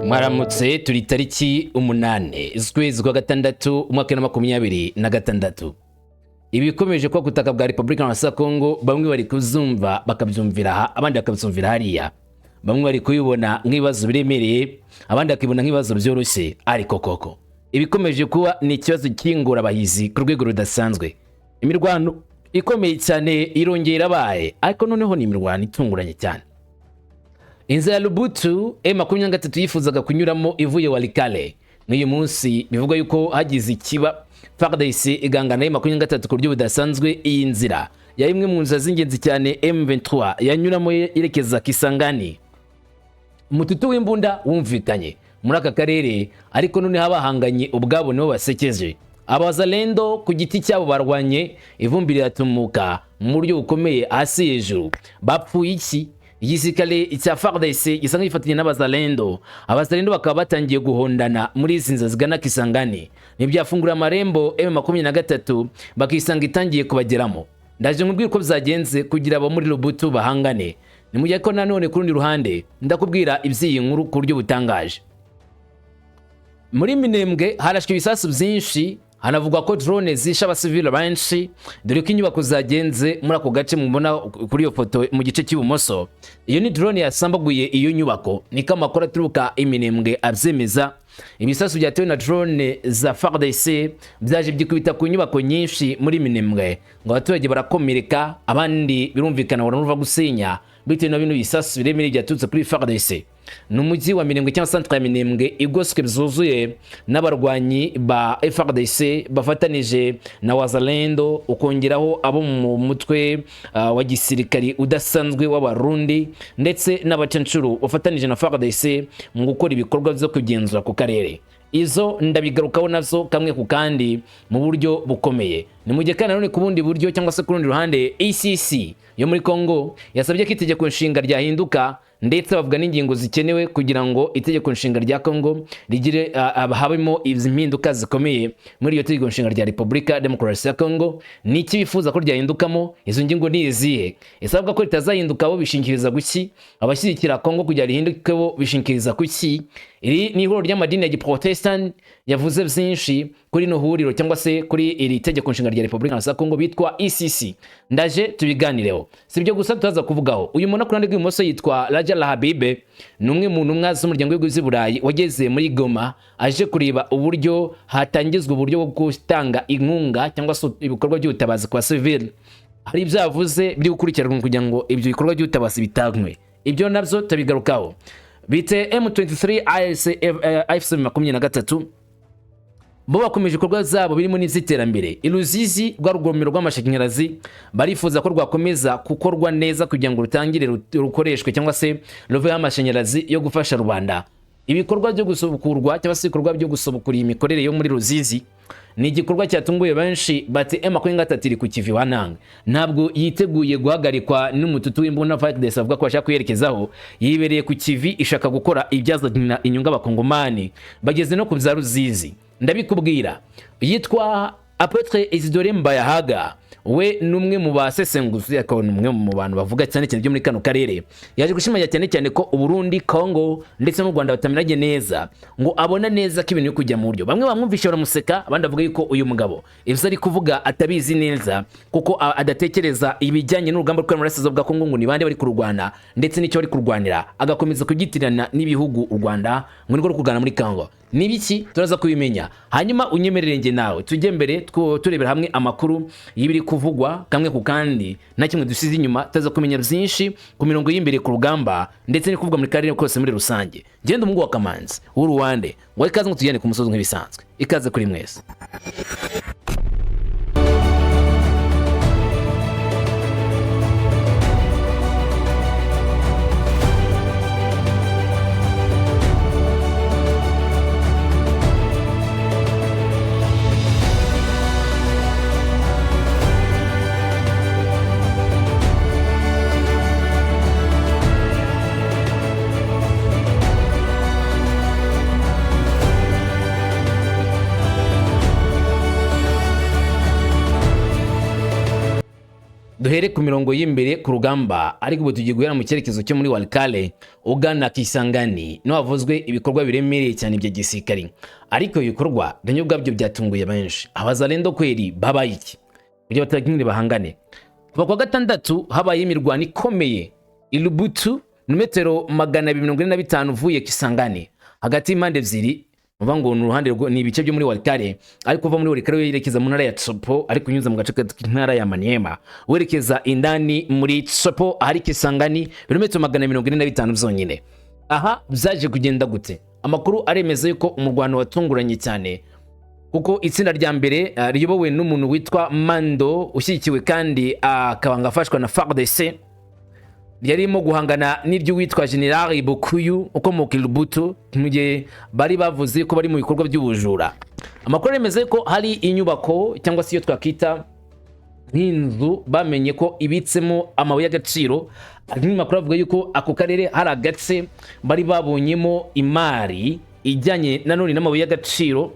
Mwaramutse, turi tariki 8 z'ukwezi kwa gatandatu umwaka wa 2026. Ibikomeje kuba ku butaka bwa Repubulika ya Kongo, bamwe bari kuzumva bakabyumvira aha, abandi bakabyumvira hariya. Bamwe bari kubibona nk'ibibazo biremereye, abandi bakibona nk'ibibazo byoroshye, ariko koko ibikomeje kuba ni ikibazo cy'ingorabahizi ku rwego rudasanzwe. Imirwano ikomeye cyane irongera abaye, ariko noneho ni imirwano itunguranye cyane. Inzira ya Lubutu M23 yifuzaga kunyuramo ivuye Walikale, n'uyu munsi bivugwa yuko hagize ikiba, FARDC igangana M23 ku buryo budasanzwe. Iyi nzira yari imwe mu nzira z'ingenzi cyane M23 yanyuramo yerekeza Kisangani. Umututu w'imbunda wumvikanye muri aka karere, ariko noneho abahanganye ubwabo nibo basekeje. Abazalendo ku giti cyabo barwanye, ivumbi riratumuka mu buryo bukomeye hasi hejuru. Bapfuye iki? Igisirikare cya FARDC gisa nk'igifatanya n'abazalendo, abazalendo bakaba batangiye guhondana muri izi nzira zigana Kisangani. Ntibyafungura amarembo M23 bakisanga itangiye kubageramo. Ndaje nkubwire uko byagenze kugira abo muri Lubutu bahangane. Ni mu gihe ko nanone ku rundi ruhande ndakubwira iby'iyi nkuru ku buryo butangaje. Muri Minembwe harashwe ibisasu byinshi, hanavugwa ko drone zishe abasivili benshi, dore ko inyubako zagenze muri ako gace mubona kuri iyo foto mu gice cy'ibumoso. Iyo ni drone yasambaguye iyo nyubako, niko amakuru aturuka Iminembwe abyemeza. Ibisasu byatewe na drone za FARDC byaje byikubita ku nyubako nyinshi muri Minembwe, ngo abaturage barakomereka, abandi birumvikana baranuva gusenya bitewe na bino bisasu biremereye byaturutse kuri FARDC. Ni umujyi wa Minembwe cyangwa centre ya Minembwe igoswe byuzuye n'abarwanyi ba FARDC bafatanije na Wazalendo, ukongeraho abo mu mutwe wa gisirikari udasanzwe w'Abarundi ndetse n'abacancuru bafatanije na FARDC mu gukora ibikorwa byo kugenzura ku karere. Izo ndabigarukaho nazo kamwe ku kandi mu buryo bukomeye. Ni mu gihe kandi nanone ku bundi buryo cyangwa se ku rundi ruhande, ECC yo muri Congo yasabye ko itegeko nshinga ryahinduka, ndetse bavuga n'ingingo zikenewe kugira ngo itegeko nshinga rya Congo rigire habemo izi mpinduka zikomeye muri iryo tegeko nshinga rya Repubulika Demokarasi ya Congo. Ni iki bifuza ko ryahindukamo? Izo ngingo ni izihe? Isabwa ko ritazahinduka bo bishingikiriza kuki? Abashyigikira Congo kugira rihinduke bo bishingikiriza kuki? Iri ni ihuriro ry'amadini ya Giprotestant yavuze byinshi kuri ino huriro cyangwa se kuri iri tegeko nshinga rya Repubulika ya Congo bitwa ECC. Ndaje tubiganireho. Si ibyo gusa turaza kuvugaho. Uyu muntu ku ruhande rw'ibumoso yitwa Raja Lahabibe, ni umwe mu ntumwa z'umuryango w'ibihugu by'i Burayi wageze muri Goma aje kureba uburyo hatangizwa uburyo bwo gutanga inkunga cyangwa se ibikorwa by'ubutabazi kwa civil. Hari ibyo yavuze biri gukurikiranwa kugira ngo ibyo bikorwa by'ubutabazi bitangwe. Ibyo nabyo tubigarukaho. Bite M23 AFC 23 bo bakomeje ibikorwa zabo birimo n'iby'iterambere. Iruzizi rwa rugomero rw'amashanyarazi barifuza ko rwakomeza gukorwa neza kugira ngo rutangire rukoreshwe cyangwa se ruveho amashanyarazi yo gufasha rubanda. Ibikorwa byo gusubukurwa cyangwa se ibikorwa byo gusubukura iyi mikorere yo muri Ruzizi ni igikorwa cyatunguye benshi, bati M23 iri ku kivi wa nanga, ntabwo yiteguye guhagarikwa n'umututu w'imbunda FARDC avuga ko bashaka kuyerekezaho. Yibereye ku kivi ishaka gukora ibyazanira inyungu abakongomani. Bageze no ku bya Ruzizi ndabikubwira. Yitwa Apotre Isidore Mbayahaga, we ni umwe mu basesenguzi, akaba ni umwe mu bantu bavuga cyane cyane byo muri kano karere. Yaje gushimangira cyane cyane ko Uburundi, Congo ndetse n'u Rwanda batameranye neza, ngo abona neza ko ibintu biri kujya mu buryo. Bamwe bamwumvishe baramuseka, abandi bavuga yuko uyu mugabo ibyo ari kuvuga atabizi neza, kuko adatekereza ibijyanye n'urugamba rwo muri bwa Congo, ngo ni bande bari kurwana ndetse n'icyo bari kurwanira, agakomeza kugitirana n'ibihugu u Rwanda ngo nirwo ruri kurwana muri Congo. Ni ibiki? Turaza kubimenya. Hanyuma unyemerere njye nawe tujye mbere turebera hamwe amakuru y'ibiri kuvugwa kamwe ku kandi, nta kimwe dusize inyuma. Tuza kumenya byinshi ku mirongo y'imbere ku rugamba ndetse no kuvuga muri karere kose muri rusange. Genda umuhungu wa Kamanzi w'Uruwande ngo ikaze, ngo tujyane ku musozi nk'ibisanzwe. Ikaze kuri mwese. Duhere ku mirongo y'imbere ku rugamba, ariko ubu tugiye guhera mu cyerekezo cyo muri Walikale ugana Kisangani, niho havuzwe ibikorwa biremereye cyane bya gisirikari, ariko ibikorwa nabyo ubwabyo byatunguye benshi. Abazalendo kweri babaye iki kugira batagire bahangane? Kuva kuwa gatandatu habaye imirwano ikomeye i Lubutu, ni metero 245 uvuye Kisangani, hagati y'impande ebyiri. Uvuga ngo ni uruhande ni ibice byo muri Walikale, ariko uva muri Walikale werekeza mu ntara ya Tshopo, ariko unyuze mu gace k'intara ya Maniema werekeza indani muri Tshopo ahari Kisangani, ibirometero 245 byonyine. Aha byaje kugenda gute? Amakuru aremeza yuko umurwano watunguranye cyane, kuko itsinda rya mbere riyobowe n'umuntu witwa Mando, ushyigikiwe kandi akaba ngo afashwa na FARDC, yarimo guhangana n'iry'uwitwa General Bukuyu ukomoka i Lubutu, mu gihe bari bavuze ko bari mu bikorwa by'ubujura. Amakuru aremeza ko hari inyubako, cyangwa se iyo twakwita nk'inzu, bamenye ko ibitsemo amabuye y'agaciro. Andi makuru avuga yuko ako karere hari agace bari babonyemo imari ijyanye nanone n'amabuye y'agaciro,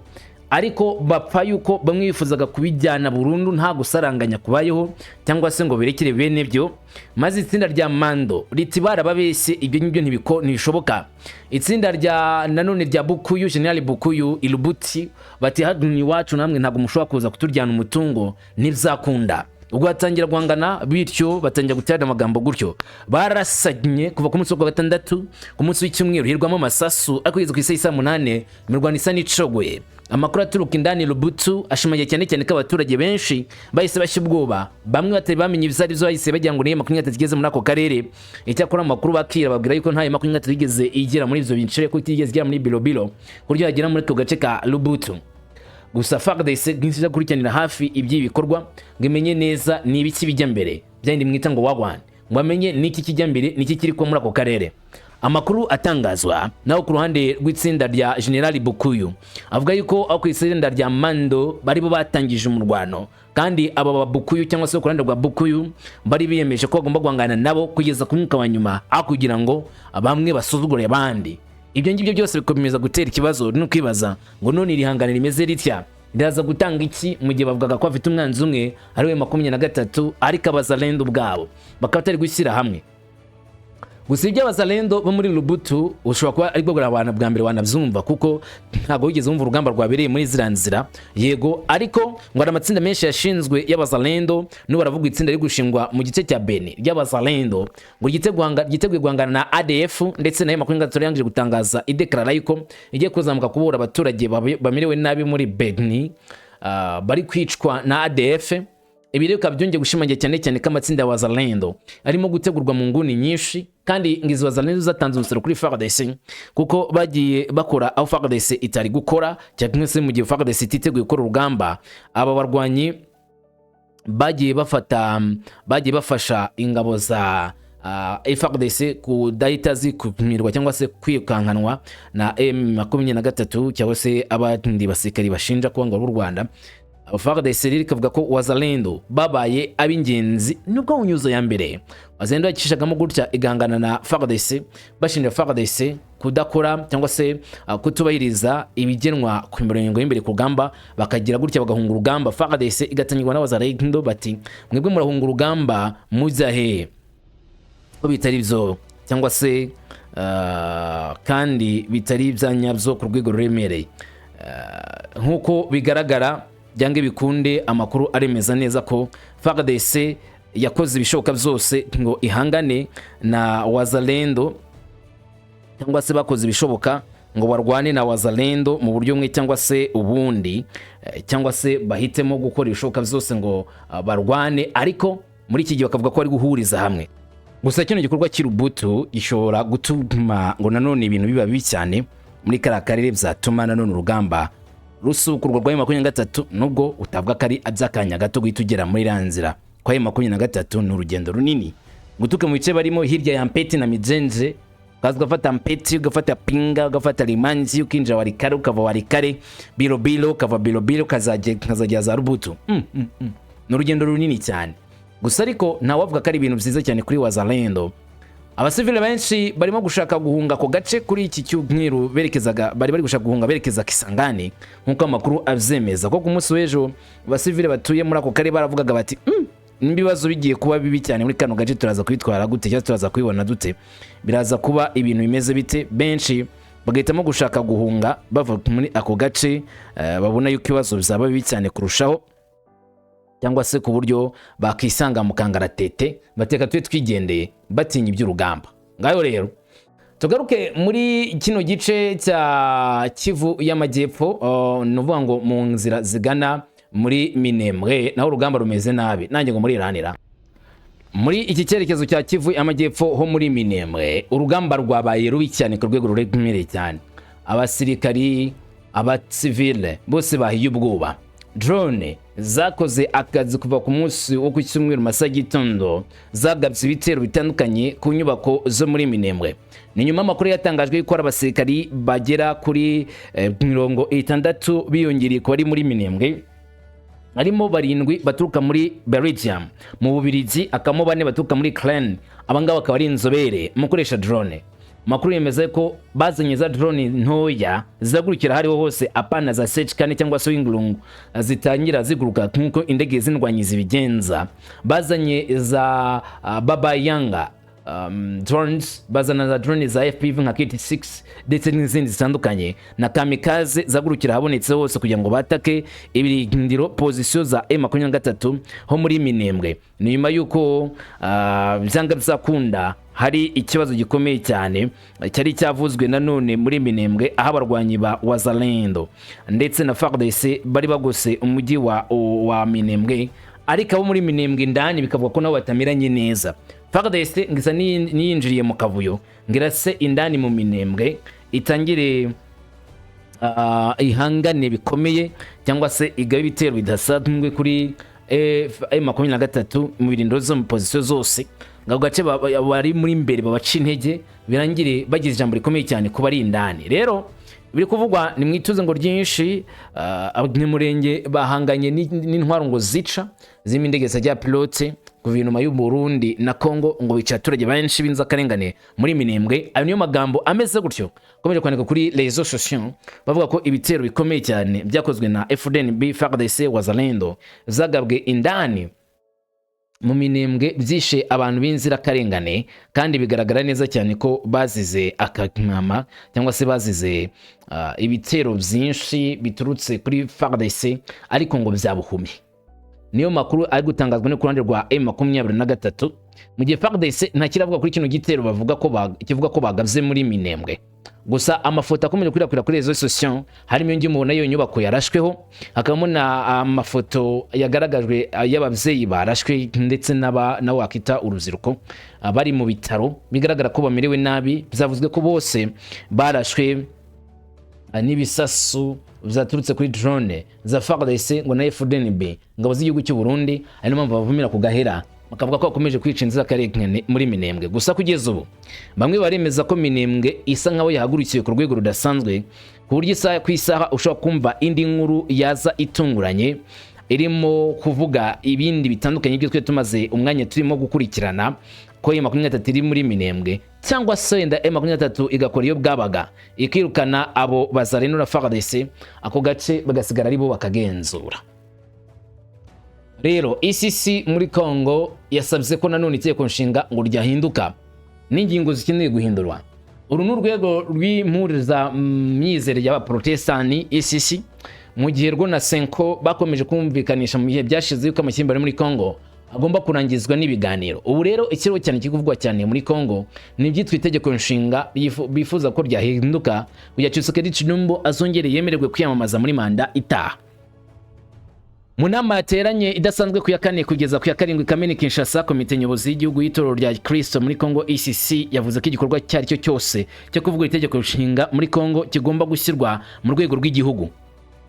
ariko bapfa yuko bamwe bifuzaga kubijyana burundu nta gusaranganya kubayeho cyangwa se ngo berekere bene byo, maze itsinda rya Mando riti: "Barababeshye, ibyo ngibyo ntibishoboka." Itsinda rya nanone rya Bukuyu, General Bukuyu Ilubuti, bati: "Hano iwacu namwe ntabwo mushobora kuza kuturyana umutungo, ntibizakunda." Ubwo batangira guhangana bityo, batangira guterana amagambo gutyo, barasanye kuva ku munsi wa gatandatu. Ku munsi w'icyumweru hirwamo amasasu, ariko kugeza ku isaha saa 8 imirwano isa n'icogoye. Amakuru aturuka indani Lubutu ashimangira cyane cyane ko abaturage benshi bahise bashya ubwoba, bamwe batari bamenye ibyo ari byo bahise bagira ngo niyo 23 igeze muri ako karere. Icyakora amakuru bakira babwira yuko nta 23 igeze igera muri ibyo bice, ko itigeze igera muri Bilobilo ku buryo yagera muri ako gace ka Lubutu. Gusa FARDC ntiza gukurikiranira hafi iby'ibi bikorwa ngo imenye neza ni ibiki bijya mbere, byandi mwita ngo wagwan, ngo amenye niki kijya mbere, niki kiri kuba muri ako karere. Amakuru atangazwa naho ku ruhande rw'itsinda rya General Bukuyu avuga yuko aho ku itsinda rya Mando bari bo batangije umurwano, kandi aba ba Bukuyu cyangwa se ku ruhande rwa Bukuyu bari biyemeje ko bagomba guhangana nabo kugeza ku mwuka wa nyuma, aho kugira ngo bamwe basuzugure abandi. Ibyo ngibyo byose bikomeza gutera ikibazo no kwibaza ngo none iri hangana rimeze ritya riraza gutanga iki, mu gihe bavugaga ko bafite umwanzi umwe ari we 23, ariko abazalendo ubwabo bakaba batari gushyira hamwe. Gusa iby'abazalendo bo muri Lubutu ushobora kuba aribwo bwa abantu bwa mbere wanabyumva, kuko ntabwo wigeze wumva urugamba rwabereye muri ziriya nzira. Yego, ariko ngo hari amatsinda menshi yashinzwe y'abazalendo. N'ubu baravuga itsinda riri gushingwa mu gice cya Beni ry'abazalendo, ngo ryiteguye guhangana na ADF, ndetse nayo 23 yangije gutangaza idekarara yuko igiye kuzamuka kubohora abaturage bamerewe nabi muri Beni, bari kwicwa na ADF. Ibi rero bikaba byongeye gushimangira cyane cyane ko amatsinda ya wazalendo arimo gutegurwa mu nguni nyinshi, kandi ngo izi wazalendo zatanze umusaruro kuri FARDC, kuko bagiye bakora aho FARDC itari gukora, cyangwa se mu gihe FARDC ititeguye gukora urugamba, aba barwanyi bagiye bafata, bagiye bafasha ingabo za FARDC kudahita zikumirwa cyangwa se kwirukankanwa na M23 cyangwa se abandi basirikari bashinja kuba ngo b'u Rwanda. FARDC rero ikavuga ko wazalendo babaye ab'ingenzi, nubwo mu nyuzo ya mbere wazalendo yakishagamo gutya igahangana na FARDC, bashinja FARDC kudakora cyangwa se kutubahiriza ibigenwa ku mirongo y'imbere ku rugamba, bakagira gutya bagahunga urugamba. FARDC igatangirwa n'abazalendo bati: "Mwebwe murahunga urugamba mujya hehe ko bitari byo, cyangwa se kandi bitari ibya nyabyo ku rwego ruremereye?" Nk'uko bigaragara, byange bikunde amakuru aremeza neza ko FARDC yakoze ibishoboka byose ngo ihangane na wazalendo, cyangwa se bakoze ibishoboka ngo barwane na wazalendo mu buryo bumwe cyangwa se ubundi, cyangwa se bahitemo gukora ibishoboka byose ngo barwane, ariko muri iki gihe bakavuga ko bari guhuriza hamwe. Gusa kino gikorwa cy'Irubutu gishobora gutuma ngo nanone ibintu biba bibi cyane muri kariya karere, byatuma nanone urugamba rusubukurwa rwa 23, nubwo utavuga ko ari aby'akanya gato guhita ugera muri iriya nzira kwa 23. Ni urugendo runini guturuka mu bice barimo hirya ya Mpeti na Mijenje, ukaza ugafata Mpeti, ugafata Pinga, ugafata Limanzi, ukinjira Walikale, ukava Walikale Bilobilo, ukava Bilobilo ukazagera za Rubutu. Ni urugendo runini cyane. Gusa ariko ntawavuga ko ari ibintu byiza cyane kuri wazalendo. Abasivile benshi barimo gushaka guhunga ako gace kuri iki cyumweru, berekezaga, bari gushaka guhunga berekeza Kisangani, nk'uko amakuru abyemeza ko ku munsi w'ejo abasivile batuye muri ako karere baravugaga bati N'ibibazo bigiye kuba bibi cyane muri kano gace, turaza kwitwara gute cyangwa turaza kubibona dute? Biraza kuba ibintu bimeze bite? Benshi bagahitamo gushaka guhunga bava muri ako gace, babona yuko ibibazo bizaba bibi cyane kurushaho, cyangwa se ku buryo bakisanga mu kangaratete, bateka tube twigendeye, batinya iby'urugamba. Ngayo rero, tugaruke muri kino gice cya Kivu y'Amajyepfo, ni ukuvuga ngo mu nzira zigana muri Minembwe naho urugamba rumeze nabi. Nanjye ngo muriranira muri iki cyerekezo cya Kivu y'Amajyepfo ho muri Minembwe, urugamba rwabaye rubi cyane ku rwego ruremereye cyane. Abasirikari, abasivile bose bahiye ubwoba. Drone zakoze akazi kuva ku munsi wo ku cyumweru masaha y'igitondo, zagabye ibitero bitandukanye ku nyubako zo muri Minembwe. Ni nyuma y'amakuru yatangajwe ko hari abasirikari bagera kuri 60 biyongereye ku bari muri Minembwe, harimo barindwi baturuka muri Belgium, mu Bubiligi, hakabamo bane baturuka muri Ukraine. Abangaba bakaba ari inzobere mu gukoresha drone. Amakuru yemeza ko bazanye za drone ntoya zizagurukira hariho hose, apana za CH-4 cyangwa se Wing Loong zitangira ziguruka nk'uko indege z'indwanyi zibigenza. Bazanye za Baba Yanga drones, bazana za drone za FPV nka KT6 ndetse n'izindi zitandukanye na kamikaze zagurukira ahabonetse hose kugira ngo batake ibirindiro, position za M23 ho muri Minembwe. Ni nyuma y'uko byanga bizakunda hari ikibazo gikomeye cyane cyari cyavuzwe nanone muri Minembwe, aho abarwanyi ba Wazalendo ndetse na FARDC bari bagose umujyi wa Minembwe, ariko abo muri Minembwe indani bikavuga ko nabo batameranye neza. FARDC ngo isa niyinjiriye mu kavuyo, ngo irase indani mu Minembwe, itangire ihangane bikomeye cyangwa se igabe ibitero bidasanzwe kuri M23 mu birindiro zo mu position zose, ngo ako gace bari muri imbere babaca intege, birangire bagize ijambo rikomeye cyane ku bari indani. Rero biri kuvugwa ni mu ituze ngo ryinshi, abanyamurenge bahanganye n'intwaro ngo zica zirimo indege zijya pilote guverinoma y'u Burundi na Congo, ngo bica abaturage benshi b'inzirakarengane muri Minembwe. Ayo niyo magambo ameze gutyo akomeje kwandika kuri réseaux sociaux, bavuga ko ibitero bikomeye cyane byakozwe na FDNB, FARDC, Wazalendo zagabwe indani mu Minembwe byishe abantu b'inzirakarengane, kandi bigaragara neza cyane ko bazize akamama cyangwa se bazize ibitero byinshi biturutse kuri FARDC, ariko ngo byabuhumye. Niyo makuru ari gutangazwa no ku ruhande rwa M23, mu gihe FARDC nta kiravuga kuri kino gitero bavuga ko kivuga ko bagabye muri Minembwe. Gusa amafoto akomeje kwirakwira kuri réseaux sociaux, harimo iyo mubona iyo nyubako yarashweho, hakabamo na amafoto yagaragajwe y'ababyeyi barashwe ndetse n'aba nawe wakita urubyiruko, bari mu bitaro, bigaragara ko bamerewe nabi. Byavuzwe ko bose barashwe n'ibisasu byaturutse kuri drone za FARDC ngo na FDNB, ingabo z'igihugu cy'u Burundi. Ari niyo mpamvu bavumira ku gahera, bakavuga ko bakomeje kwica inzirakarengane muri Minembwe. Gusa kugeza ubu bamwe baremeza ko Minembwe isa nkaho yahagurukiwe ku rwego rudasanzwe, ku buryo isaha ku isaha ushobora kumva indi nkuru yaza itunguranye irimo kuvuga ibindi bitandukanye ibyo twe tumaze umwanya turimo gukurikirana, ko M23 iri muri Minembwe, cyangwa se wenda M23 igakora iyo bwabaga ikirukana abo Wazalendo na FARDC, ako gace bagasigara ari bo bakagenzura. Rero ECC muri Congo yasabye ko nanone itegeko nshinga ngo ryahinduka n'ingingo zikeneye guhindurwa. Uru ni urwego rw'impuzamyizere y'abaprotestani ECC, mu gihe rwo na CENCO bakomeje kumvikanisha mu bihe byashize yuko amakimbirane muri Congo agomba kurangizwa n'ibiganiro. Ubu rero ikiriho cyane kiri kuvugwa cyane muri Congo ni ibyitwa itegeko nshinga bifuza ko ryahinduka kugira Tshisekedi Tshilombo azongere yemererwe kwiyamamaza muri manda itaha. Mu nama yateranye idasanzwe ku ya 4 kugeza ku ya 7 Kamena Kinshasa, komite nyobozi y'igihugu y'itorero rya Kristo muri Congo ECC yavuze ko igikorwa icyo ari cyo cyose cyo kuvugurura itegeko nshinga muri Congo kigomba gushyirwa mu rwego rw'igihugu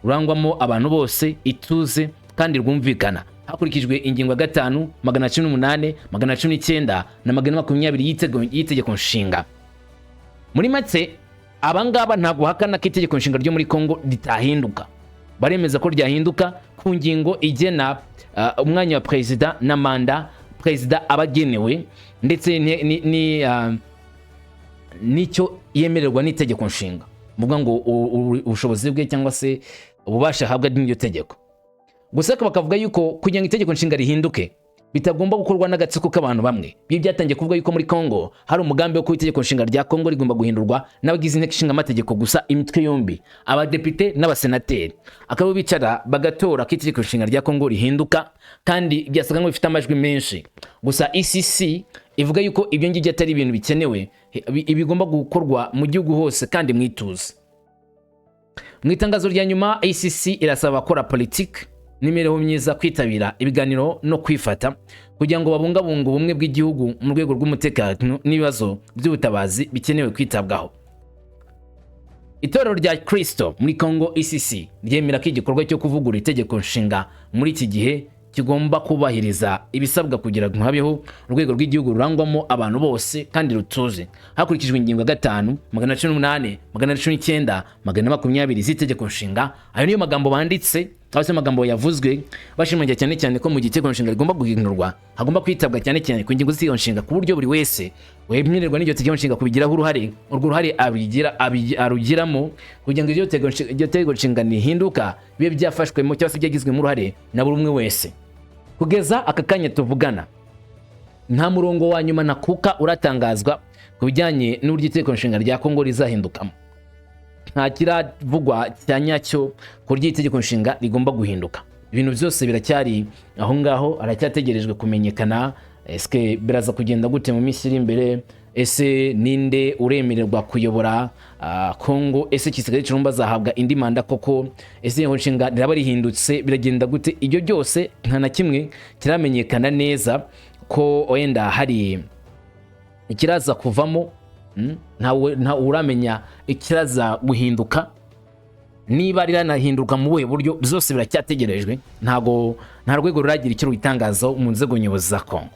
rurangwamo abantu bose, ituze kandi rwumvikana, hakurikijwe ingingo ya 5, 118, 119 na 420 y'itegeko nshinga. Muri make, abangaba ntabwo bahakana ko itegeko nshinga ryo muri Congo ritahinduka. Baremeza ko ryahinduka ku ngingo igena umwanya wa perezida na manda perezida aba agenewe, ndetse n'icyo yemererwa n'itegeko nshinga, muvuga ngo ubushobozi bwe cyangwa se ububasha ahabwa n'iryo tegeko. Gusa ariko bakavuga yuko kugira ngo itegeko nshinga rihinduke Bitagomba gukorwa n'agatsiko k'abantu bamwe. Ibi byatangiye kuvuga yuko muri Congo hari umugambi wo kuba itegeko nshinga rya Congo rigomba guhindurwa n'abagize inteko ishinga amategeko gusa, imitwe yombi, abadepite n'abasenateri, akaba bicara bagatora ko itegeko nshinga rya Congo rihinduka, kandi byasaga nk'aho bifite amajwi menshi. Gusa ECC ivuga yuko ibyo ngibyo atari ibintu bikenewe, bigomba gukorwa mu gihugu hose kandi mwituze. Mu itangazo rya nyuma, ACC irasaba abakora politiki n'imibereho myiza kwitabira ibiganiro no kwifata kugira ngo babungabunge ubumwe bw'igihugu mu rwego rw'umutekano n'ibibazo by'ubutabazi bikenewe kwitabwaho. Itorero rya Kristo muri Congo, ECC, ryemera ko igikorwa cyo kuvugurura itegeko nshinga muri iki gihe kigomba kubahiriza ibisabwa kugira ngo habeho urwego rw'igihugu rurangwamo abantu bose kandi rutuje, hakurikijwe ingingo ya 5, 118, 119, 120 z'itegeko nshinga. Ayo niyo magambo banditse cyangwa se amagambo yavuzwe, bashimangira cyane cyane ko mu gihe itegeko nshinga rigomba guhindurwa hagomba kwitabwa cyane cyane ku ngingo z'itegeko nshinga, ku buryo buri wese wemererwa n'iryo tegeko nshinga kubigiraho uruhare, urwo ruhare abigira arugiramo, kugira ngo iryo tegeko nshinga nihinduka bibe byafashwemo cyangwa se byagizwemo uruhare na buri umwe wese. Kugeza aka kanya tuvugana, nta murongo wa nyuma ntakuka uratangazwa ku bijyanye n'uburyo itegeko nshinga rya Kongo rizahindukamo. Nta kiravugwa cya nyacyo ku buryo itegeko nshinga rigomba guhinduka. Ibintu byose biracyari aho ngaho, haracyategerejwe kumenyekana. Ese biraza kugenda gute mu minsi iri imbere? Ese ninde uremererwa kuyobora Kongo? Ese Tshisekedi Tshilombo azahabwa indi manda koko? Ese itegeko nshinga riraba rihindutse, biragenda gute? Ibyo byose nta na kimwe kiramenyekana neza ko wenda hari ikiraza kuvamo. Ntawe uramenya ikiraza guhinduka, niba riranahinduka mu buhe buryo. Byose biracyategerejwe, ntago nta rwego ruragira icyo rubitangazaho mu nzego nyobozi za Kongo.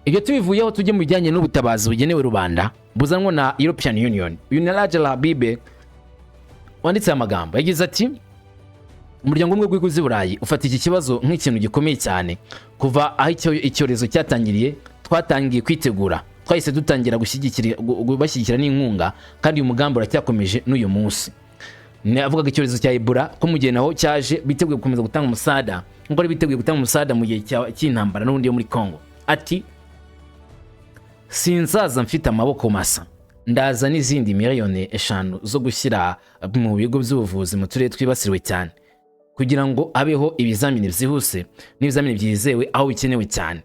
Ibyo tubivuyeho, tujye mu bijyanye n'ubutabazi bugenewe rubanda buzanwa na European Union. Uyu ni Rajal Habibe wanditse aya magambo. Yagize ati: "Umuryango umwe w'ibihugu by'i Burayi ufata iki kibazo nk'ikintu gikomeye cyane. Kuva aho icyorezo cyatangiriye, twatangiye kwitegura, twahise dutangira bashyigikira n'inkunga, kandi uyu mugambi uracyakomeje n'uyu munsi." Avugaga icyorezo cya Ebola, ko mu gihe naho cyaje biteguye gukomeza gutanga umusada nk'uko bari biteguye gutanga umusada mu gihe cy'intambara n'ubundi yo muri Congo. Ati: "Sinzaza mfite amaboko masa, ndaza n'izindi miliyoni 5 zo gushyira mu bigo by'ubuvuzi mu turere twibasiriwe cyane, kugira ngo habeho ibizamini byihuse n'ibizamini byizewe aho bikenewe cyane."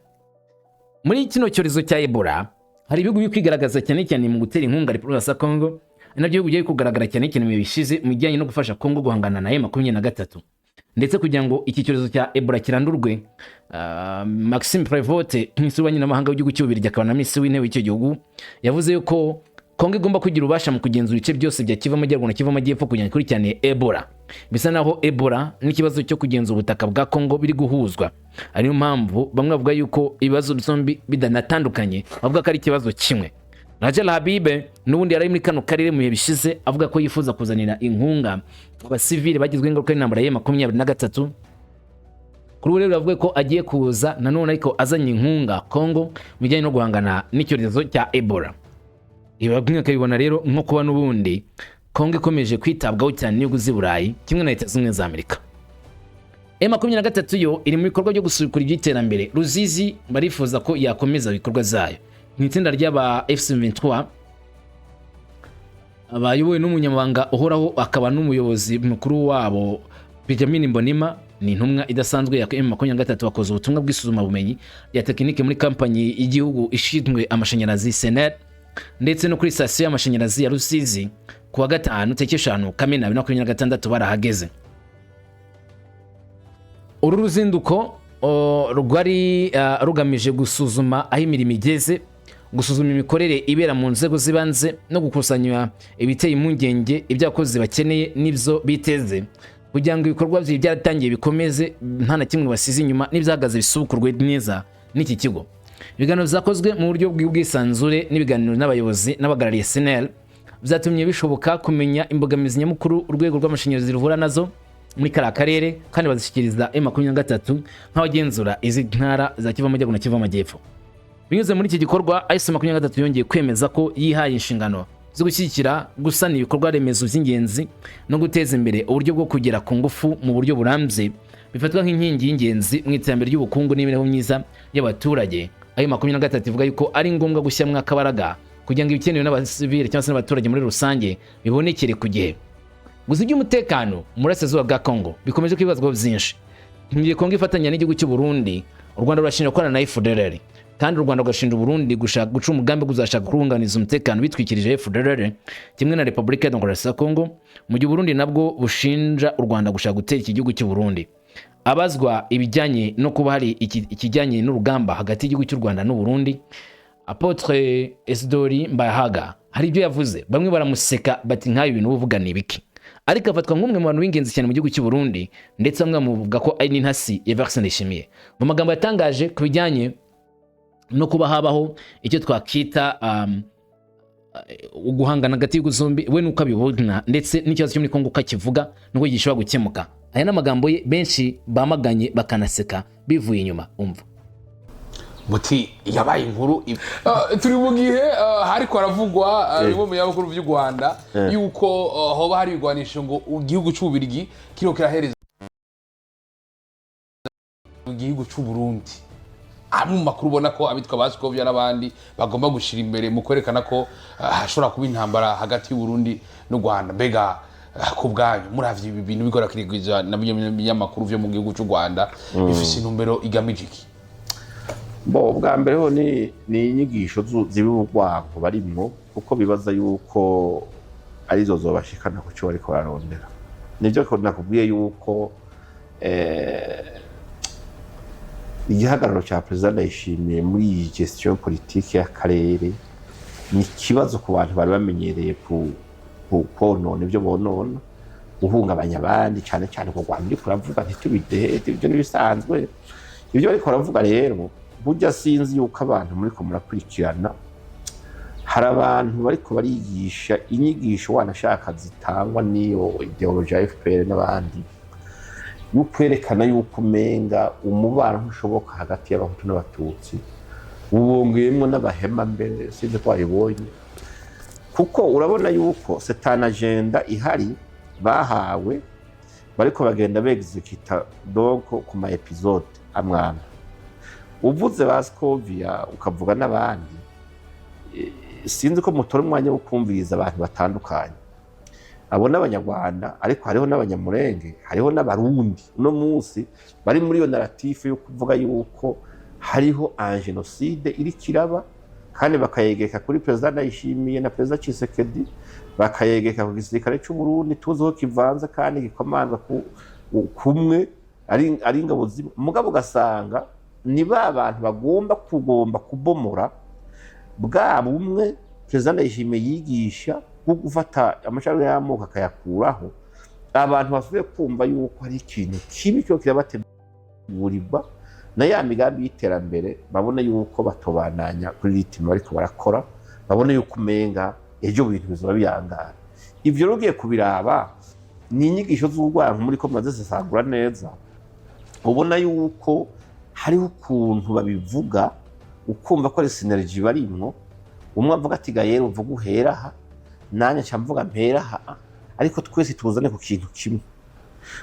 Muri kino cyorezo cya Ebola hari ibihugu biri kwigaragaza cyane cyane mu gutera inkunga Repubulika ya Congo. Ari nabyo bihugu bigiye kugaragara cyane cyane mu bihe bishize mu bijyanye no gufasha Congo guhangana na M23, ndetse kugira ngo iki cyorezo cya Ebola kirandurwe. Maxime Prevot, minisitiri w'ububanyi n'amahanga w'igihugu cy'Ububiligi akaba na minisitiri w'intebe w'icyo gihugu, yavuze yuko Kongo igomba kugira ububasha mu kugenzura ibice byose bya Kivu Amajyaruguru na Kivu Amajyepfo kugira ngo ikurikirane Ebola. Bisa naho Ebola n'ikibazo cyo kugenzura ubutaka bwa Kongo biri guhuzwa, ariyo mpamvu bamwe bavuga yuko ibibazo byombi bidanatandukanye, bavuga ko ari ikibazo kimwe. Rajal Habibe n'ubundi yari ari muri kano karere mu bihe bishize, avuga ko yifuza kuzanira inkunga abasivili bagizweho ingaruka n'intambara ya 23. Kuri ubu rero bavuga ko agiye kuza nanone, ariko azanye inkunga Kongo mu bijyanye no guhangana n'icyorezo cya Ebola. Ibi bamwe bakabibona rero nko kuba n'ubundi Kongo ikomeje kwitabwaho cyane n'ibihugu z'i Burayi kimwe na Leta Zunze Ubumwe za Amerika. M23 yo iri mu bikorwa byo gusukura iby'iterambere. Ruzizi barifuza ko yakomeza ibikorwa zayo. Mu itsinda ry'aba FC23 bayobowe n'umunyamabanga uhoraho akaba n'umuyobozi mukuru wabo Benjamin Mbonima, ni intumwa idasanzwe ya M23, bakoze ubutumwa bw'isuzumabumenyi rya tekinike muri kampanyi y'igihugu ishinzwe amashanyarazi SNEL, ndetse no kuri sitasiyo y'amashanyarazi ya Rusizi. Ku wa gatanu tariki 5 Kamena 2026 barahageze. Uru ruzinduko rwari rugamije gusuzuma aho imirimo igeze, gusuzuma imikorere ibera mu nzego z'ibanze no gukusanya ibiteye impungenge, ibyo abakozi bakeneye n'ibyo biteze, kugira ngo ibikorwa byari byaratangiye bikomeze nta na kimwe basize inyuma, n'ibyahagaze bisubukurwe neza n'iki kigo. Ibiganiro byakozwe mu buryo bw'ubwisanzure n'ibiganiro n'abayobozi n'abahagarariye SNEL byatumye bishoboka kumenya imbogamizi nyamukuru urwego rw'amashanyarazi ruhura nazo muri kariya karere, kandi bazishyikiriza M23 nk'abagenzura izi ntara za Kivu Amajyaruguru na Kivu Amajyepfo. Binyuze muri iki gikorwa, AFC 23 yongeye kwemeza ko yihaye inshingano zo gushyigikira gusana ibikorwa remezo by'ingenzi no guteza imbere uburyo bwo kugera ku ngufu mu buryo burambye. Bifatwa nk'inkingi y'ingenzi mu iterambere ry'ubukungu n'imibereho myiza y'abaturage. Ayo 23 ivuga yuko ari ngombwa gushyiramo akabaraga kugira ngo ibikenewe n'abasivile cyangwa se n'abaturage muri rusange bibonekere ku gihe. Gusa iby'umutekano mu burasirazuba bwa Congo bikomeje kwibazwaho byinshi. Mu gihe Congo ifatanya n'igihugu cy'u Burundi, u Rwanda rurashinja gukorana na FDLR, kandi u Rwanda rugashinja Burundi gushaka guca umugambi wo kuzashaka kuruhunganiza umutekano bitwikirije FDLR kimwe na Repubulika ya Demokarasi ya Congo, mu gihe Burundi nabwo bushinja u Rwanda gushaka gutera iki gihugu cy'u Burundi. Abazwa ibijyanye no kuba hari ikijyanye n'urugamba hagati y'igihugu cy'u Rwanda n'u Burundi, Apôtre Isidori Mbayahaga hari ibyo yavuze, bamwe baramuseka bati: "Nk'ayo bintu uvuga ni ibiki?" Ariko afatwa nk'umwe mu bantu b'ingenzi cyane mu gihugu cy'u Burundi, ndetse bamwe bamuvuga ko ari n'intasi ya Evariste Ndayishimiye. Mu magambo yatangaje ku bijyanye no kuba habaho icyo twakita uguhangana hagati y'ibihugu zombi, we nuko abibona, ndetse n'ikibazo cyo muri Kongo uko akivuga nuko gishobora gukemuka, aya ni amagambo ye benshi bamaganye bakanaseka bivuye inyuma. Umva. Muti yabaye inkuru. Turi mu gihe hariko haravugwa bimwe mu binyamakuru vy'u Rwanda yuko hoba hari ibigwanisho ngo igihugu c'Ububirigi kiriko kirahereza igihugu c'u Burundi. Amwe mu makuru ubona ko abitwa ba Scovia n'abandi bagomba gushira imbere mu kwerekana ko hashobora kuba intambara hagati y'u Burundi n'u Rwanda. Mbega ku bwanyu, muravye ibi bintu bikora kirigwiza na binyamakuru vyo mu gihugu c'u Rwanda, bifise intumbero igamije iki? Bo, bwa mbere ho ni inyigisho z'urwango barimwo, kuko bibaza yuko arizo zobashikana ku cyo bariko bararondera. Nivyo ko nakubwiye yuko igihagararo ca Perezida Ndayishimiye muri iyi gestion politique y'akarere ni ikibazo ku bantu bari bamenyereye ku konona ibyo bonona, guhungabanya abandi, cyane cyane ku Rwanda. Uriko uravuga ntitubidehe, ibyo n'ibisanzwe ibyo bariko baravuga. Rero burya sinzi yuko abantu muriko murakurikirana, hari abantu bariko barigisha inyigisho wanashaka zitangwa n'iyo idéologie ya FPR n'abandi, yo kwerekana yuko umenga umubano ntushoboka hagati y'Abahutu n'Abatutsi, ubongeyemwo n'Abahema mbere. Sinzi ko wabibonye, kuko urabona yuko c'est une agenda ihari bahawe, bariko bagenda begizekita donc ku ma épisodes amwe amwe. Uvuze ba Scovia, ukavuga n'abandi, sinzi ko mutora umwanya wo kumviriza abantu batandukanye. Abo n'Abanyarwanda, ariko hariho n'Abanyamurenge, hariho n'Abarundi uno munsi bari muri iyo narratif yo kuvuga yuko hariho un génocide iriko iraba, kandi bakayegeka kuri Perezida Ndayishimiye na Perezida Tshisekedi, bakayegeka ku gisirikare cy'u Burundi tuzi ko kivanze kandi gikomandwa kumwe ari ingabo zimwe. Mugabo ugasanga ni ba bantu bagomba kugomba kubomora bwa bumwe Perezida Ndayishimiye yigisha, bwo gufata amacabiri y'amoko akayakuraho. Abantu basubiye kumva yuko hari ikintu kibi cyo kirabategurirwa na ya migambi y'iterambere, babona yuko batobananya kuri rythme bariko barakora, babona yuko umenga ejo bintu bizoba biyangara. Ivyo rero ugiye kubiraba, ni inyigisho z'urwanko muri ko murazisesagura neza. Ubona yuko hariho ukuntu babivuga ukumva ko ari synergie barimwo. Umwe avuga ati: "Gayera, uvuga uhera aha, nanjye nca mvuga mpera aha, ariko twese tuzane ku kintu kimwe."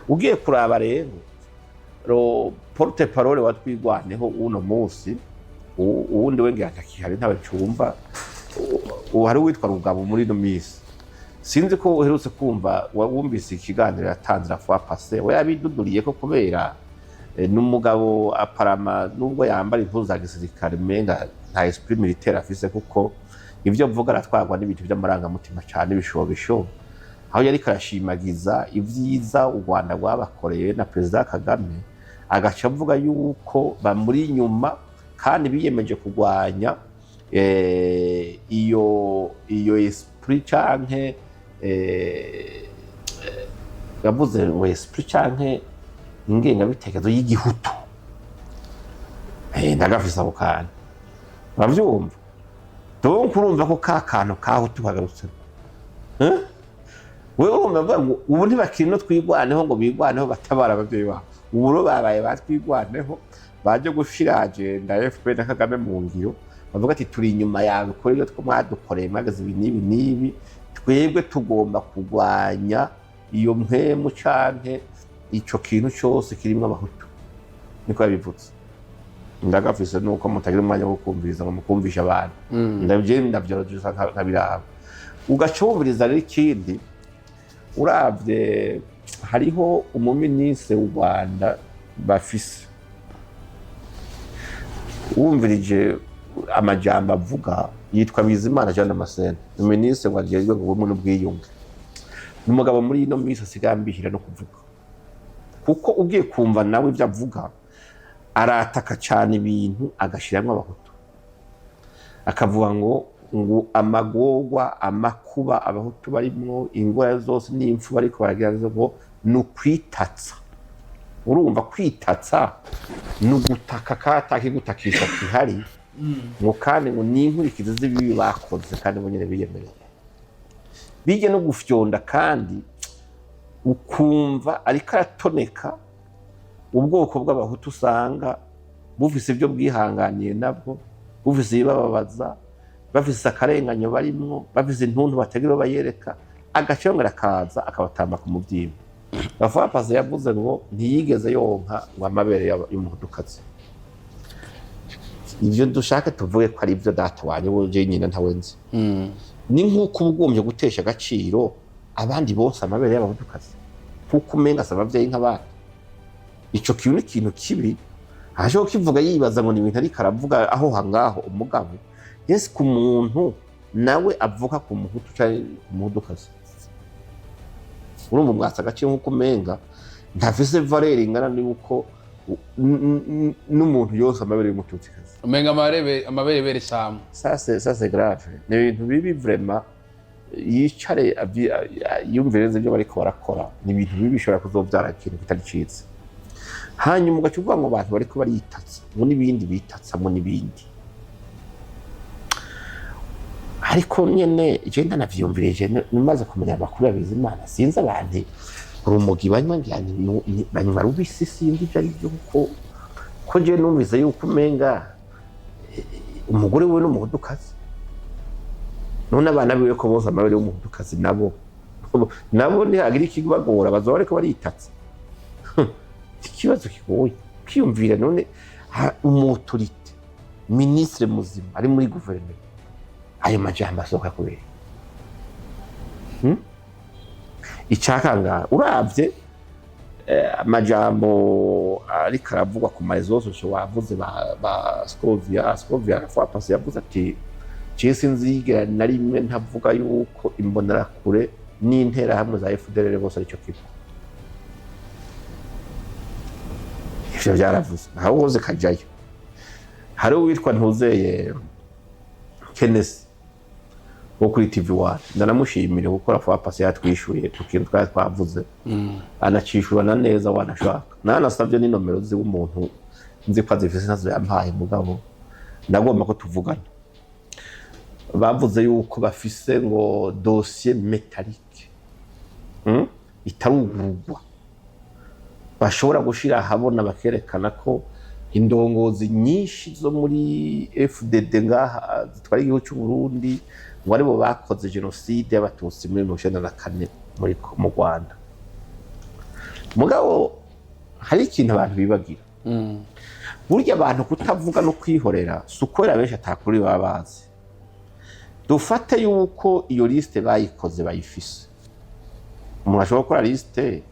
Ugiye kuraba rero le porte-parole wa Twigwaneho uno munsi, uwundi we ngira ntakihari, ntawe cumva. Ubu hari uwitwa Rugabo muri ino minsi. Sinzi ko uherutse kumva, wumvise ikiganiro yatanze la fois passée. We yabiduduriye ko kubera n'umugabo aparama, nubwo yambara impuzu za gisirikare, umenga nta esprit militaire afise, kuko ivyo mvuga aratwarwa n'ibintu by'amarangamutima cyane, ibishobisho. Aho yariko arashimagiza ivyiza u Rwanda rwabakoreye na Perezida Kagame, agaca avuga yuko bamuri inyuma kandi biyemeje kurwanya iyo esprit canke yavuze ngo esprit canke ingengabitekerezo y'igihutu. Ndagafise ako kantu, uravyumva? Donc urumva ko ka kantu kahutu kagarutse. Wewe urumva bavuga ngo ubu ntibakiri no Twigwaneho, ngo bigwaneho batabara abavyeyi babo. Ubu rero babaye batwigwaneho, baje gushira agenda ya FPR na Kagame mu ngiro, bavuga ati: "Turi inyuma yawe kuri ibyo mwadukoreye, mwageze ibi n'ibi n'ibi, twebwe tugomba kurwanya iyo mpemu canke Ico kintu cyose kirimo Abahutu, niko yabivutse. Ndagafise nuko mutagira umwanya wo kumviriza ngo mukumvishe abantu. Ndabyo ndabyorohereza nkabiraba, ugaca wumviriza. Rero ikindi uravye, hariho umuminisitiri w'u Rwanda bafise, wumvirije amajambo avuga, yitwa Bizimana Jean Damascene, minisitiri wajejwe ubumwe n'ubwiyunge. Ni umugabo muri ino minsi asigaye ambihira no kuvuga, kuko ugiye kumva nawe ibyo avuga, arataka cyane ibintu, agashyiramo Abahutu, akavuga ngo amagorwa, amakuba Abahutu barimwo, ingorane zose n'impfu bariko baragira ngo ni ukwitatsa. Urumva, kwitatsa ni ugutaka katakigutakisha kihari, ngo kandi ngo ni inkurikizi z'ibibi bakoze, kandi bo nyine biyemereye bijya no gufyonda. Kandi ukumva ariko aratoneka ubwoko bw'Abahutu, usanga bufise ibyo bwihanganiye, nabwo bufise ibibababaza, bafise akarenganyo barimwo, bafise intuntu batagira uwo bayereka, agaca yongera akaza akabatamba ku mubyimba. Bafapaze yavuze ngo ntiyigeze yonka ngo amabere y'Umuhutukazi. Ibyo dushaka tuvuge ko ari ibyo data wanjye wuje nyina ntawe nzi. Ni nk'uko uba ugombye gutesha agaciro abandi bose amabere y'Abahutukazi, kuko umenga asaba ababyeyi nk'abandi. Ico kintu ni ikintu kibi. Aje kukivuga yibaza ngo ni ibintu ariko aravuga aho hangaho umugabo yesi ku muntu nawe avuka ku Muhutu canke ku Muhutukazi. Urumva, umwatsi agaciro nk'uko umenga ntafise valeur ingana n'uko n'umuntu yose amabere y'Umututsikazi. Umenga amaberebere samu. Ça c'est grave, ni ibintu bibi vraiment. Yicare yumvirize ibyo bariko barakora, ni ibintu bibi bishobora kuzobyara ikintu kitari ciza. Hanyuma ugaca uvuga ngo abantu bariko baritatsa ngo n'ibindi, bitatsamo n'ibindi. Ariko nyene je ndanavyumvirije, maze kumenya amakuru ya Bizimana, sinzi abantu urumogi banywa, ngira banywa rubisi, sinzi ibyo ari byo, kuko ko je numvise yuko umenga umugore we n'Umuhutukazi. None abana biwe ko bose amabere y'Umuhutukazi, nabo ntihagira ikibagora, bazoba bariko baritatsa. Ikibazo kigoye kwiyumvira. None umu autorité, ministre muzima ari muri guverinoma, ayo majambo asohoka kubera? Icakangara, uravye amajambo ariko aravugwa ku ma réseaux sociaux, wavuze ba Scovia. Scovia fois passée yavuze ati: "Jewe sinzigera na rimwe ntavuga yuko Imbonerakure n'Interahamwe za FDLR bose aricyo kimwe." Ivyo vyaravuze aho hose kajayo. Hari uwitwa Ntuzeye Kenesi wo kuri TV One, ndanamushimire kuko la fois passée yatwishuye ku kintu twari twavuze, anacishurana neza wanashaka. Nanasabye n'inomero ziwe umuntu nzi ko azifise, ntazo yampaye, mugabo ndagomba ko tuvugana. Bavuze yuko bafise ngo dossier métallique, Itarugurugwa, bashobora gushira ahabona, bakerekana ko indongozi nyinshi zo muri FDD ngaha zitwara igihugu cy'u Burundi ngo aribo bakoze jenoside y'Abatutsi muri 94 mu Rwanda. Mugabo hari ikintu abantu bibagira: burya abantu kutavuga no kwihorera si ukubera benshi atakuri baba bazi. Dufate yuko iyo liste bayikoze bayifise. Umuntu ashobora gukora liste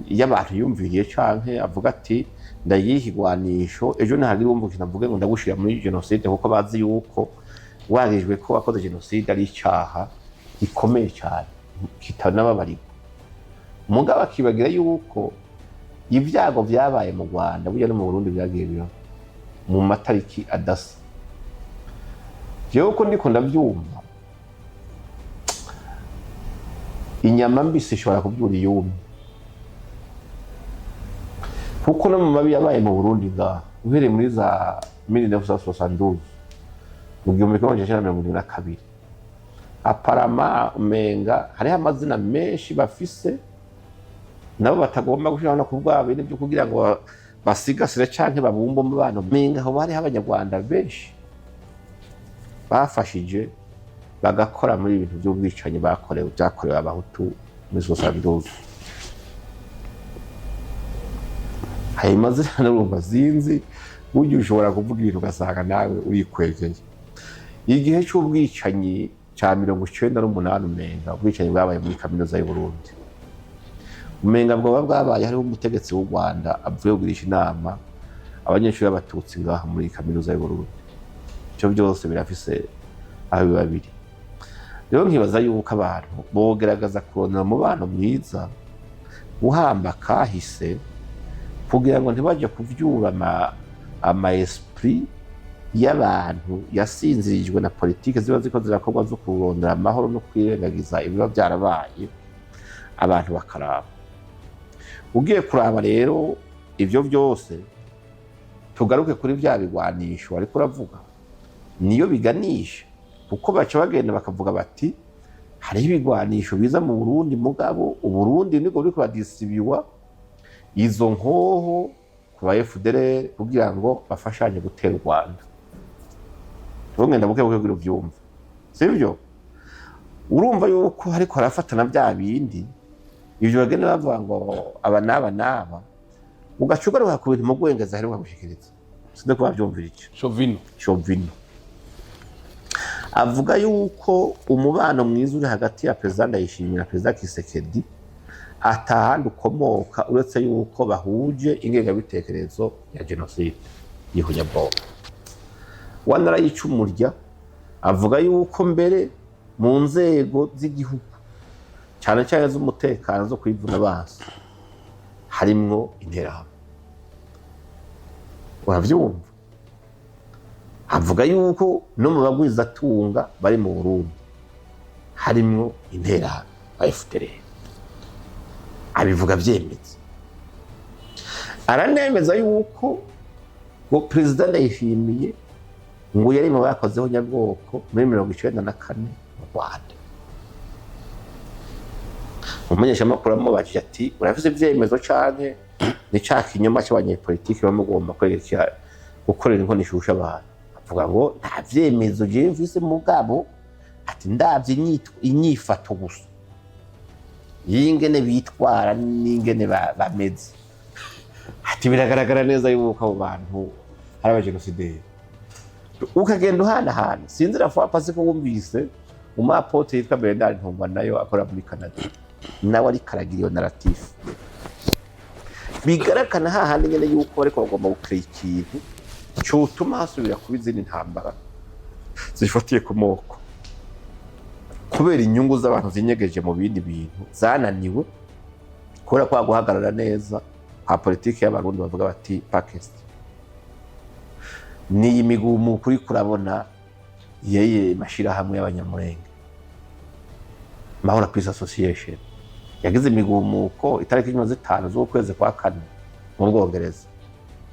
y'abantu yumviriye, canke avuga ati: "Ndayiha igwanisho, ejo nihagira uwumva ikintu avuge ngo ndagushira muri jenoside," kuko bazi yuko wagijwe ko wakoze jenoside ari icaha gikomeye cyane kitanababarirwa. Mugabo akibagira yuko ibyago byabaye mu Rwanda, burya no mu Burundi byagiye biba mu matariki adasa. Jewe uko ndiko ndavyumva, inyama mbisi ishobora kubyura iyumye, kuko no mu mabi yabaye mu Burundi ngaha, uhereye muri za 1972, mu 1972, aparama umenga hariho amazina menshi bafise nabo batagomba gushiraho no kubwa bintu byo kugira ngo basigasire canke babumbe umubano. Umenga aho hariho Abanyarwanda benshi bafashije, bagakora muri ibintu by'ubwicanyi bakorewe, byakorewe Abahutu muri 72. Hanyuma ziriya n'urumva zinzi, burya ushobora kuvuga ibintu ugasanga nawe urikwegeye. Igihe cy'ubwicanyi cya 98, umenga ubwicanyi bwabaye muri Kaminuza y'u Burundi, umenga bwoba bwabaye hariho umutegetsi w'u Rwanda avuye kugirisha inama abanyeshuri b'Abatutsi ngaha muri Kaminuza y'u Burundi. Ibyo byose birafise aho biba biri. Rero nkibaza yuko abantu bogerageza kurondera umubano mwiza, guhamba kahise, kugira ngo ntibajye kuvyura ama esprit y'abantu yasinzirijwe na politike ziba ziko zirakorwa zo kurondera amahoro no kwirengagiza ibiba byarabaye. Abantu bakaraba, ugiye kuraba rero ibyo byose, tugaruke kuri bya bigwanisho ariko uravuga, niyo biganisha, kuko baca bagenda bakavuga bati hariho ibigwanisho biza mu Burundi, mugabo Uburundi nibwo buriko badisibiwa izo nkoho ku ba FDLR kugira ngo bafashanye gutera u Rwanda. Tugenda buke buke kugira uvyumve, sivyo? Urumva yuko ariko harafatana bya bindi, ivyo bagenda bavuga ngo aba n'aba n'aba, ugaca ugaruka ku bintu mu gwengeza aheruka gushikiriza. Sinzi ko bavyumvira ico. Shovino. Shovino avuga yuko umubano mwiza uri hagati ya Perezida Ndayishimiye na Perezida Tshisekedi atahandi ukomoka uretse yuko bahuje ingengabitekerezo ya jenoside y'ihunyabwoko. Wanarayicumurya avuga yuko mbere mu nzego z'igihugu, cyane cyane z'umutekano, zo kwivuna abansi, harimwo Interahamwe. Uravyumva, avuga yuko no mu bagwizatunga bari mu Burundi harimwo Interahamwe ba FDLR. Abivuga vyemeza, aranemeza yuko ngo Perezida Ndayishimiye ngo yari mu bakozeho nyabwoko muri 94 mu Rwanda. Umumenyeshamakuru amubajije ati: "Urafise ivyemezo canke ni ca kinyoma c'abanyepolitiki bamugomba kwerekera gukorera inkono ishusha abantu?" Avuga ngo nta vyemezo jewe mfise, mugabo ati ndavye inyifato gusa y'ingene bitwara n'ingene bameze, ati biragaragara neza yuko abo bantu ari abajenosideri. Ukagenda uhanahana. Sinzi la fois passée ko wumvise umu apôtre yitwa Bernard Ntungwa, nayo akora muri Canada, nawe ariko aragira iyo narratif bigaragara hahandi nyene yuko bariko bagomba gukora ikintu cotuma hasubira kuba izindi ntambara zifatiye ku moko, kubera inyungu z'abantu zinyegeje mu bindi bintu zananiwe, kubera kwa guhagarara neza kwa politiki y'Abarundi bavuga bati pakesti niyi migumuko uriko urabona yeye mashirahamwe y'Abanyamurenge, Mahoro Peace Association, yagize imigumuko itariki 15 z'ukwezi kwa kane mu Bwongereza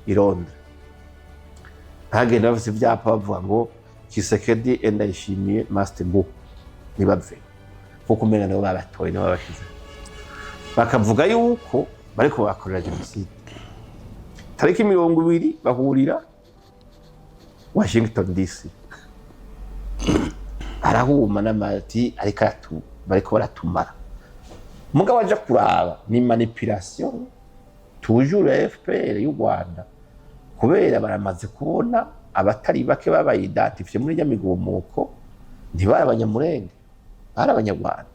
i Londres. Bagenda bafise ivyapa bavuga ngo "Tshisekedi and Ndayishimiye must go", ntibave, kuko umenga nabo babatoye, nabo babashize, bakavuga yuko bariko bakorera jenoside. Tariki 20 bahurira Washington DC, arahuma n'amati ariko bariko baratumara. Mugabo aja kuraba ni manipulation toujours ya FPR y'u Rwanda, kubera baramaze kubona abatari bake babaye identifié muri nyamigumuko ntibari Abanyamurenge, bari Abanyarwanda.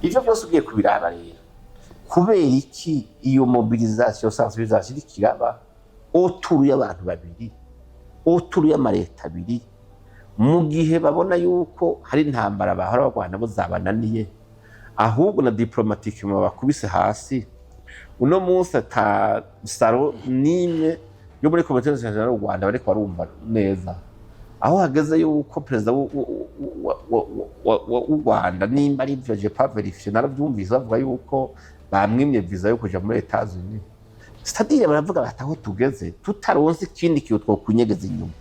Ivyo byose ugiye kubiraba rero, kubera iki iyo mobilisation, sensibilisation iriko iraba autour y'abantu babiri, autour y'amareta abiri, mu gihe babona yuko hari intambara bahora barwana bo zabananiye, ahubwo na diplomatique bakubise hasi? Uno munsi ata saro n'imwe yo muri Comité Nationale y'u Rwanda bariko barumva neza aho hageze yuko perezida w'u Rwanda, nimba ari ivyo, j'ai pas vérifié, naravyumvise bavuga yuko bamwimye visa yo kuja muri Etats-Unis. C'est-à-dire baravuga bati aho tugeze tutaronse ikindi kintu twokunyegeza inyuma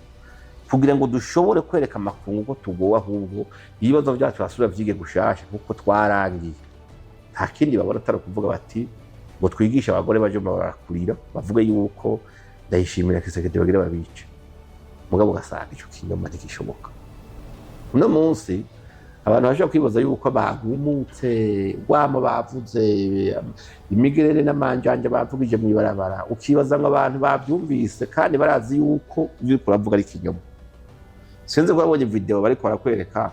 kugira ngo dushobore kwereka amakungu ko tugowe, ahubwo ibibazo byacu basubira vyige gushasha kuko twarangiye, nta kindi babona atari ukuvuga bati ngo twigishe abagore baje barakurira bavuge yuko Ndayishimira Tshisekedi bagira babice. Mugabo ugasanga ico kinyoma ntigishoboka. Uno munsi Abantu bashobora kwibaza yuko bagumutse rwamo, bavuze imigerere n'amanjanja bavugije mw'ibarabara, ukibaza ngo abantu babyumvise kandi barazi yuko ibyo uriko uravuga ari ikinyoma. Sinzi ko wabonye video bariko barakwereka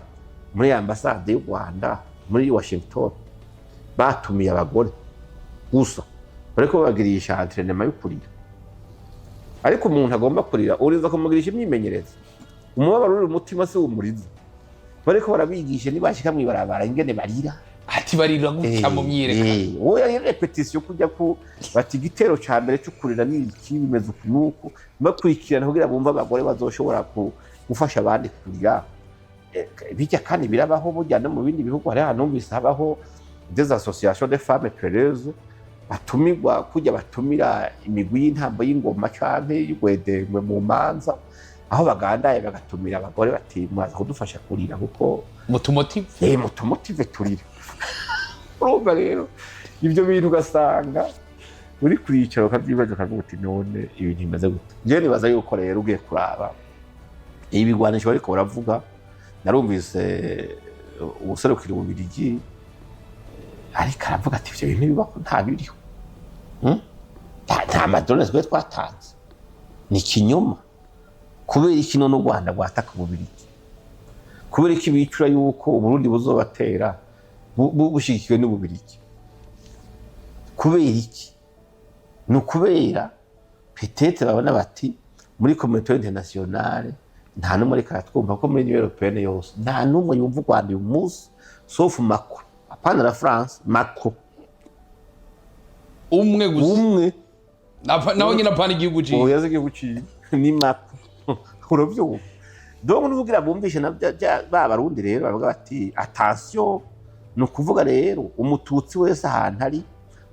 muri ambasade y'u Rwanda muri Washington, batumiye abagore gusa, bariko babagirisha entraînement yo kurira. Ariko umuntu agomba kurira, uriza kumugirisha imyimenyerezo. Umubabaro uri mu mutima si umuriza. Bariko barabigisha nibashika mw'ibarabara ingene barira. Ati barira gutya mu myiyerekano. Oya, ari répétition, kujya ku bati igitero ca mbere cyo kurira ni iki, bimeze uku nuku, bakurikirana kugira bumve abagore bazoshobora gufasha abandi kurira. Bijya kandi birabaho burya no mu bindi bihugu. Hari ahantu numvise habaho des associations de femmes pleureuses batumirwa, kujya batumira imigwi y'intambo y'ingoma canke y'ugwedengwe mu manza, aho bagandaye bagatumira abagore bati: "Muraza kudufasha kurira kuko Mutumotive. Mutumotive turire." Urumva rero ibyo bintu ugasanga uri kuricara ukabyibaza, ukavuga uti: "None ibintu bimeze gute?" Njyewe nibaza yuko rero ugiye kuraba ibi bigwanisho bariko baravuga, narumvise uwuserukira Ububirigi ariko aravuga ati: "Ivyo bintu bibaho, nta biriho. Nta ma drones twe twatanze, ni ikinyoma." Kubera iki none u Rwanda rwataka Ububirigi? Kubera iki bicura yuko Uburundi buzobatera bushigikiwe n'Ububirigi? Kubera iki? Ni ukubera peut-être babona bati muri communauté internationale nta n'umwe ariko aratwumva, ko muri Union Européenne yose nta n'umwe yumva u Rwanda uyu munsi sauf Macron, apana la France, Macron. Umwe gusa. Umwe. Naho nyine apana igihugu ciwe. Oya, igihugu ciwe ni Macron, uravyumva? Donc nuvugira bumvishe na ba Barundi rero bavuga bati: "Attention." Ni ukuvuga rero Umututsi wese ahantu ari,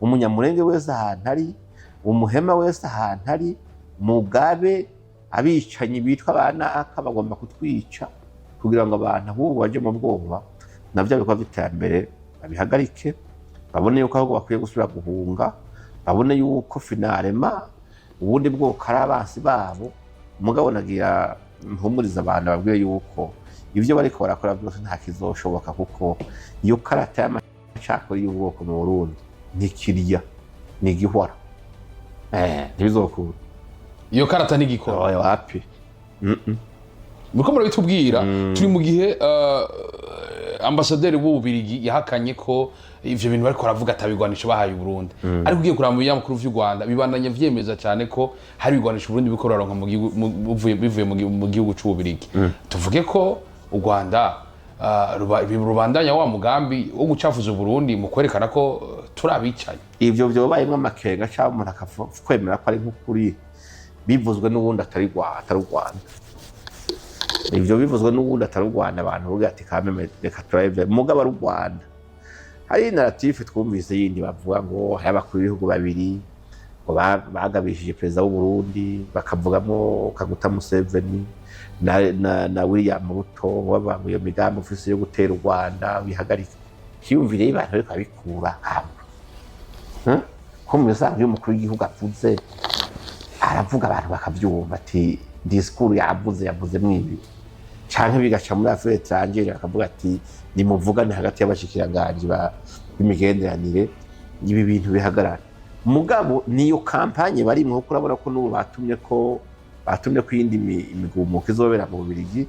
Umunyamurenge wese ahantu ari, Umuhema wese ahantu ari, Mugabe, abicanyi bitwa ba naka bagomba kutwica kugira ngo abantu ahubwo baje mu bwoba, na bya bikorwa by'iterambere babihagarike, babone yuko ahubwo bakwiye gusubira guhunga, babone yuko finalement ubundi bwoko ari abansi babo. Mugabo nagira mpumuriza abantu, babwiye yuko ibyo bariko barakora byose nta kizoshoboka, kuko iyo karata y'amacakubiri y'ubwoko mu Burundi ntikirya, ni igihwara, ntibizokura. Iyo karata ntigikora. Oya, wapi. Muriko murabitubwira turi mu gihe ambasaderi w'Ububirigi yahakanye ko ivyo bintu bariko baravuga atabigwanisho bahaye Uburundi, ariko ugiye kuraba mu binyamakuru vy'u Rwanda bibandanya vyemeza cyane ko hari ibigwanisho Uburundi biriko buraronka mu gihugu bivuye mu gihugu c'Ububirigi. Tuvuge ko u Rwanda rubandanya wa mugambi wo gucafuza Uburundi mu kwerekana ko turi abicanyi. Ivyo vyobayemwo amakenga cyangwa umuntu akakwemera ko ari nk'ukuri bivuzwe n'uwundi atari u Rwanda. Ivyo bivuzwe n'uwundi atari u Rwanda, abantu bavuga ati: "Kameme, reka turebe." Mugabo ari u Rwanda, hari narrative twumvise yindi bavuga ngo hari abakuru b'ibihugu babiri ngo bagabishije perezida w'u Burundi, bakavugamo Kaguta Museveni na William Ruto, bavuga ngo iyo migambi ufise yo gutera u Rwanda wihagarike. Hiyumvire y'abantu bariko babikura hamwe. Ko mu bisanzwe iyo umukuru w'igihugu avuze, aravuga abantu bakavyumva ati discours yavuze, yavuzemwo ibi, canke bigaca muri affaires étrangères, bakavuga ati nimuvugane hagati y'abashikiranganji b'imigenderanire, ibi bintu bihagarara. Mugabo niyo campagne barimwo, kuko urabona ko n'ubu batumye ko iyindi imigumuko izobera mu Bubirigi,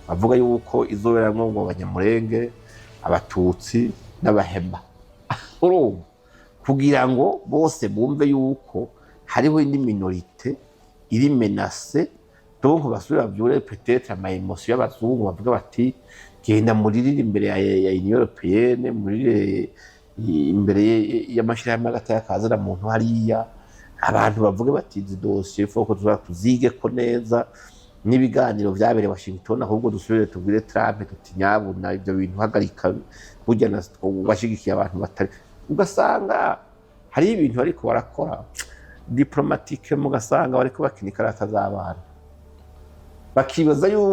bavuga yuko izoberamwo ngo Abanyamurenge, Abatutsi n'Abahema, urumva, kugira ngo bose bumve yuko hariho indi minorité iri menacée. Donc basubire bavyure peut-être ama émotions y'abazungu, bavuga bati: "Genda muririre imbere ya Union Européenne, muririre imbere y'amashirahamwe hagati y'akazana muntu hariya." Abantu bavuge bati: "Izi dosiye faut ko tuza tuzige ko neza n'ibiganiro vyabereye Washington, ahubwo dusubire tubwire Trump tuti: nyabuna ibyo bintu hagarika, burya na washigikiye abantu batari." Ugasanga hariho ibintu bariko barakora diplomatique, mugasanga bariko bakina ikarata z'abana, bakibaza yuko